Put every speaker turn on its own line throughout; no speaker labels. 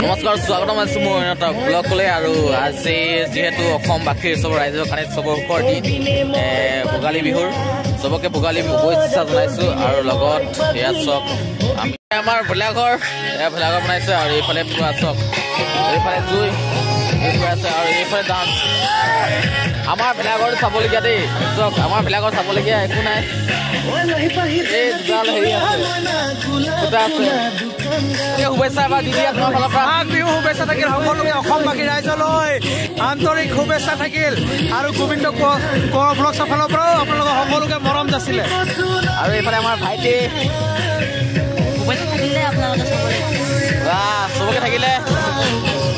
নমস্কাৰ, স্বাগতম আছোঁ মোৰ এটা ব্লগলৈ। আৰু আজি যিহেতু অসমবাসীৰ চব ৰাইজৰ কাৰণে চবৰ সুখৰ দিন ভোগালী বিহুৰ, চবকে ভোগালী শুভেচ্ছা জনাইছোঁ। আৰু লগত ইয়াত চক আমি আমাৰ ভেলাঘৰ, এয়া ভেলাঘৰ বনাইছোঁ। আৰু এইফালে পুৰা চক, এইফালে জুই আছে আৰু এইফালে ডান্স। আমাৰ ভেলাঘৰটো চাবলগীয়া দেই, চক আমাৰ ভেলাঘৰ চাবলগীয়া একো নাই। এই দুডাল হেৰি আছে, দুটা আছে। শুভেচ্ছা এবাৰ দি দিয়া তোমাৰ ফালৰ পৰা।
মাঘ বিহু শুভেচ্ছা থাকিল সকলোকে, অসমবাসী ৰাইজলৈ আন্তৰিক শুভেচ্ছা থাকিল। আৰু গোবিন্দ কোঁৱৰ ব্লগছৰ ফালৰ পৰাও আপোনালোকক সকলোকে মৰম যাচিলে।
আৰু এইফালে আমাৰ ভাইটি,
শুভেচ্ছা থাকিলে আপোনালোকে চবৰে,
বাহ চবকে থাকিলে।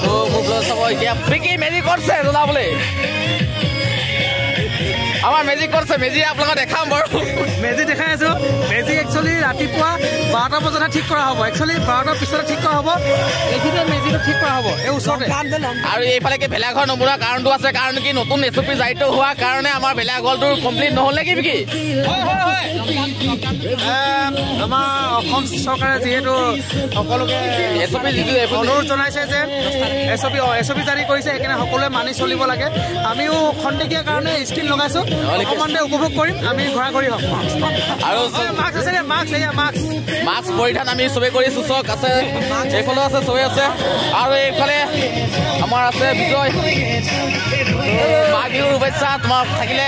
তো মোৰ ব্লগ চাব। এতিয়া বিকি মেজি কৰিছে জ্বলাবলৈ, আমাৰ মেজি কৰিছে, মেজি আপোনালোকক দেখাম বাৰু।
মেজি দেখাই আছো। মেজি একচুৱেলি ৰাতিপুৱা 12টা বজাতহে ঠিক কৰা হ'ব, একচুৱেলি 12টাৰ পিছতে ঠিক কৰা হ'ব। এইখিনিতে মেজিটো ঠিক কৰা হ'ব এই ওচৰতে।
আৰু এইফালে কি ভেলাঘৰ নবনোৱা কাৰণটো আছে, কাৰণ কি নতুন এছ অ' পি জাৰিত হোৱাৰ কাৰণে আমাৰ ভেলাঘৰটো কমপ্লিট নহ'ল নেকি বিকি?
হয় হয় হয়, আমাৰ অসম চৰকাৰে যিহেতু সকলোকে
এছ অ' পি যিটো
অনুৰোধ জনাইছে যে এছ অ' পি জাৰি কৰিছে, সেইকাৰণে সকলোৱে মানি চলিব লাগে। আমিও খন্তেকীয়া কাৰণে স্ক্ৰীণ লগাইছোঁ, অকণমানতে উপভোগ কৰিম, আমি ঘৰা ঘৰি হ'ম।
আৰু
মাস্ক আছে নে? মাস্ক, এয়া মাস্ক,
মাস্ক পৰিধান আমি চবেই কৰিছোঁ। চক আছে, এইফালেও আছে, চবেই আছে। আৰু এইফালে আমাৰ আছে বিজয়। মাঘ বিহুৰ শুভেচ্ছা তোমাক থাকিলে।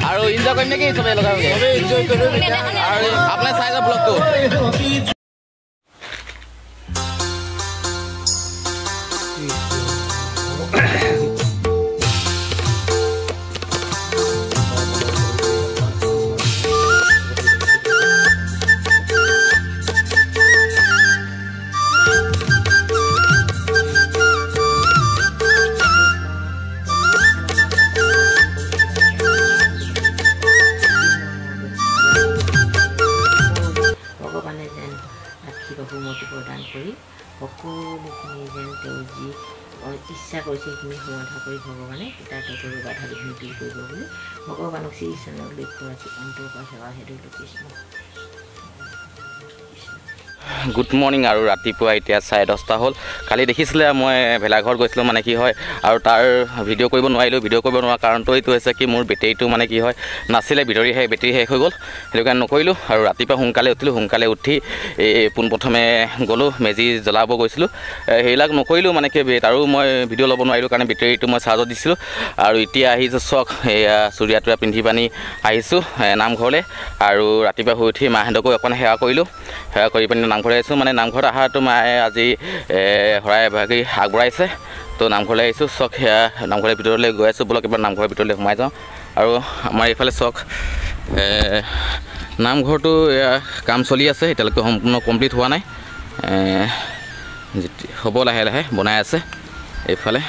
আৰু এনজয় কৰিম নেকি চবেই লগে লগে? আৰু আপোনালোকে চাই যাওক ব্লগটো।
ভগৱানে যেন আশীৰ্বাদ সুমতি প্ৰদান কৰি সকলোখিনি যেন তেওঁ যি ইচ্ছা কৰিছে সেইখিনি সমাধা কৰি ভগৱানে তাৰ সকলো বাধা বিঘিনি দূৰ কৰিব বুলি ভগৱানক শ্ৰীচৰণক লক্ষ্য ৰাখি অন্তৰৰ পৰা সেৱা ধৰিলোঁ। কৃষ্ণ।
Good morning. আৰু ৰাতিপুৱা এতিয়া 10:30 হ'ল। কালি দেখিছিলে মই ভেলাঘৰত গৈছিলোঁ, মানে কি হয় আৰু তাৰ ভিডিঅ' কৰিব নোৱাৰিলোঁ। ভিডিঅ' কৰিব নোৱাৰা কাৰণটো এইটো হৈছে কি মোৰ বেটেৰীটো মানে কি হয় নাছিলে, বেটেৰী শেষ হৈ গ'ল, সেইটো কাৰণে নকৰিলোঁ। আৰু ৰাতিপুৱা সোনকালে উঠিলোঁ, সোনকালে উঠি এই পোনপ্ৰথমে গ'লোঁ মেজি জ্বলাব গৈছিলোঁ। সেইবিলাক নকৰিলোঁ, মানে কি তাৰো মই ভিডিঅ' ল'ব নোৱাৰিলোঁ, কাৰণ বেটেৰীটো মই চাৰ্জত দিছিলোঁ। আৰু এতিয়া আহিছোঁ চক, এয়া চুৰিয়া তুৰিয়া পিন্ধি পানি আহিছোঁ নামঘৰলৈ। আৰু ৰাতিপুৱা শুই উঠি মাহঁতকো অকণ সেৱা কৰিলোঁ, সেৱা কৰি পানি নামঘৰলৈ আহিছোঁ। মানে নামঘৰত অহাটো মায়ে আজি শৰাই এভাগি আগবঢ়াইছে, তো নামঘৰলৈ আহিছোঁ। চক সেয়া নামঘৰৰ ভিতৰলৈ গৈ আছোঁ, ব'লক এবাৰ নামঘৰৰ ভিতৰলৈ সোমাই যাওঁ। আৰু আমাৰ এইফালে চক নামঘৰটো এয়া কাম চলি আছে, এতিয়ালৈকে সম্পূৰ্ণ কমপ্লিট হোৱা নাই, হ'ব লাহে লাহে বনাই আছে এইফালে।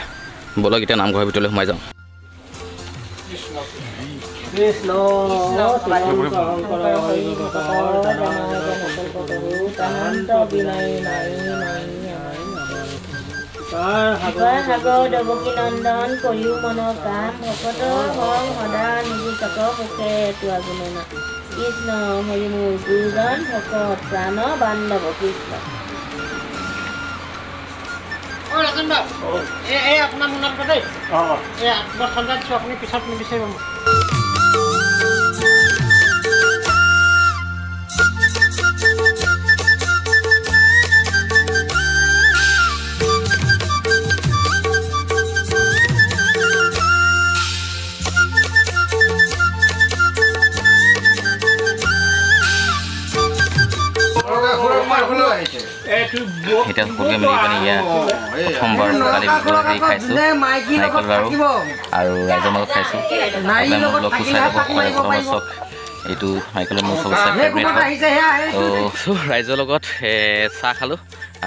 ব'লক এতিয়া নামঘৰৰ ভিতৰলৈ সোমাই যাওঁ।
কৃষ্ণ
সাগৰ দেৱকী নন্দন কৰিও মন কাম, ভকতৰ হং সদা নিজ সুখে তোৱা গুণনা। কৃষ্ণ হৰি মোৰ গুৰুজন ভকত প্ৰাণ বান্ধৱ কৃষ্ণ।
আপোনাৰ মনত দেই, এই আত্মসন্ধান আপুনি পিছত নিবিচাৰিব মোক।
এতিয়া সকলোকে মিলি পানি ইয়াত প্ৰথমবাৰ ভোগালী বিহু হেৰি খাইছোঁ, নাৰিকল লাড়ু আৰু ৰাইজৰ মাজত খাইছোঁ। মোৰ ব্লগটো চাই যাব, চক এইটো নাৰিকলৰ মোৰ চবতছে ফেভৰেট হয়। তো ৰাইজৰ লগত চাহ খালোঁ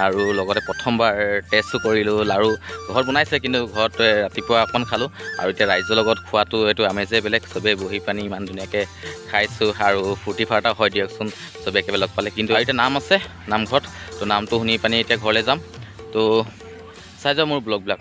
আৰু লগতে প্ৰথমবাৰ টেষ্টো কৰিলোঁ। লাড়ু ঘৰত বনাইছে, কিন্তু ঘৰত ৰাতিপুৱা অকণ খালোঁ। আৰু এতিয়া ৰাইজৰ লগত খোৱাটো এইটো আমেজেই বেলেগ। চবেই বহি পানি ইমান ধুনীয়াকৈ খাইছোঁ আৰু ফূৰ্তি ফাৰ্তা হয় দিয়কচোন, চবেই একেবাৰে লগ পালে। কিন্তু আৰু এতিয়া নাম আছে নামঘৰত, তো নামটো শুনি পানি এতিয়া ঘৰলৈ যাম। তো চাই যাওঁ মোৰ ব্লগবিলাক।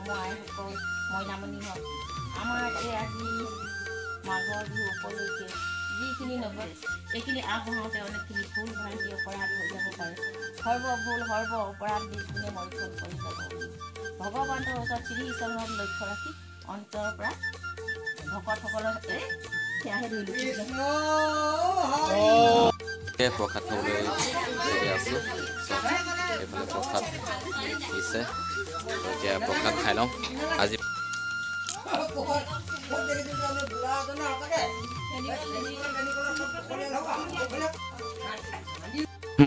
অসমৰ আইসকল মইনামণিহঁত আমাৰ এই আজি মাঘৰ বিহু উপলক্ষে যিখিনি নগদ এইখিনি আগবঢ়াওঁতে অনেকখিনি ভুল ভ্ৰান্তি অপৰাধ হৈ যাব পাৰে। সৰ্ব ভুল সৰ্ব অপৰাধ বিষ্ণুৱে মৰিখন কৰি যাব বুলি ভগৱন্তৰ ওচৰত শ্ৰী চৰণত লক্ষ্য ৰাখি অন্তৰৰ পৰা ভকতসকলৰ সেয়াহে ধৰিলোঁ।
প্ৰসাদ খাবলৈ আছোঁ, এইফালে প্ৰসাদ দিছে, এতিয়া প্ৰসাদ খাই লওঁ। আজি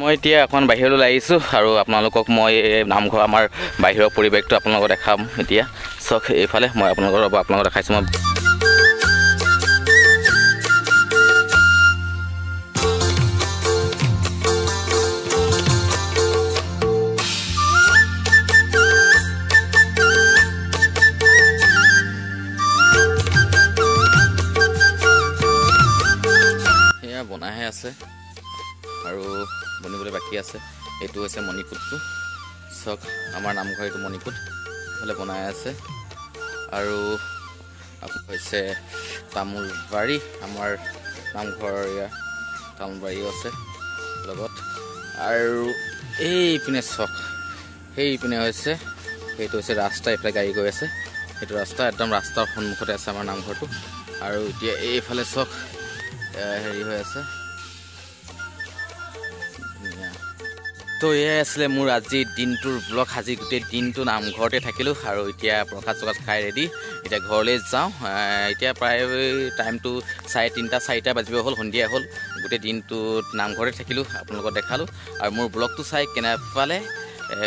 মই এতিয়া অকণমান বাহিৰলৈ ওলাই আহিছোঁ আৰু আপোনালোকক মই এই নামঘৰ আমাৰ বাহিৰৰ পৰিৱেশটো আপোনালোকক দেখাম। এতিয়া চাওক এইফালে মই আপোনালোকক দেখাইছোঁ। মই সেয়া বনাইহে আছে আৰু বনিবলৈ বাকী আছে। এইটো হৈছে মণিকূটটো, চাওক আমাৰ নামঘৰ এইটো মণিকূট, এইফালে বনাই আছে। আৰু হৈছে তামোলবাৰী, আমাৰ নামঘৰ ইয়াৰ তামোলবাৰীও আছে লগত। আৰু এইপিনে চাওক, সেইপিনে হৈছে সেইটো হৈছে ৰাস্তা, এইফালে গাড়ী গৈ আছে, সেইটো ৰাস্তা একদম ৰাস্তাৰ সন্মুখতে আছে আমাৰ নামঘৰটো। আৰু এতিয়া এইফালে চাওক হেৰি হৈ আছে। তো এয়াই আছিলে মোৰ আজি দিনটোৰ ব্লগ। আজি গোটেই দিনটো নামঘৰতে থাকিলোঁ আৰু এতিয়া প্ৰসাদ চসাদ খাই ৰেডি, এতিয়া ঘৰলৈ যাওঁ। এতিয়া প্ৰায় টাইমটো 3:30 4টা বাজিব হ'ল, সন্ধিয়া হ'ল। গোটেই দিনটোত নামঘৰতে থাকিলোঁ, আপোনালোকক দেখালোঁ। আৰু মোৰ ব্লগটো চাই কেনে পালে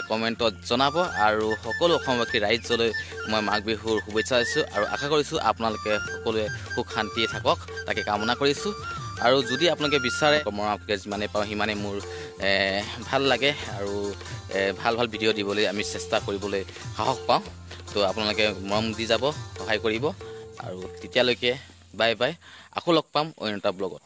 কমেণ্টত জনাব। আৰু সকলো অসমবাসী ৰাইজলৈ মই মাঘ বিহুৰ শুভেচ্ছা দিছোঁ আৰু আশা কৰিছোঁ আপোনালোকে সকলোৱে সুখ শান্তিয়ে থাকক, তাকে কামনা কৰিছোঁ। আৰু যদি আপোনালোকে বিচাৰে মই আপোনালোকে যিমানেই পাওঁ সিমানেই মোৰ ভাল লাগে আৰু ভাল ভাল ভিডিঅ' দিবলৈ আমি চেষ্টা কৰিবলৈ সাহস পাওঁ। তো আপোনালোকে মৰম দি যাব, সহায় কৰিব। আৰু তেতিয়ালৈকে বাই বাই, আকৌ লগ পাম অন্য এটা ব্লগত।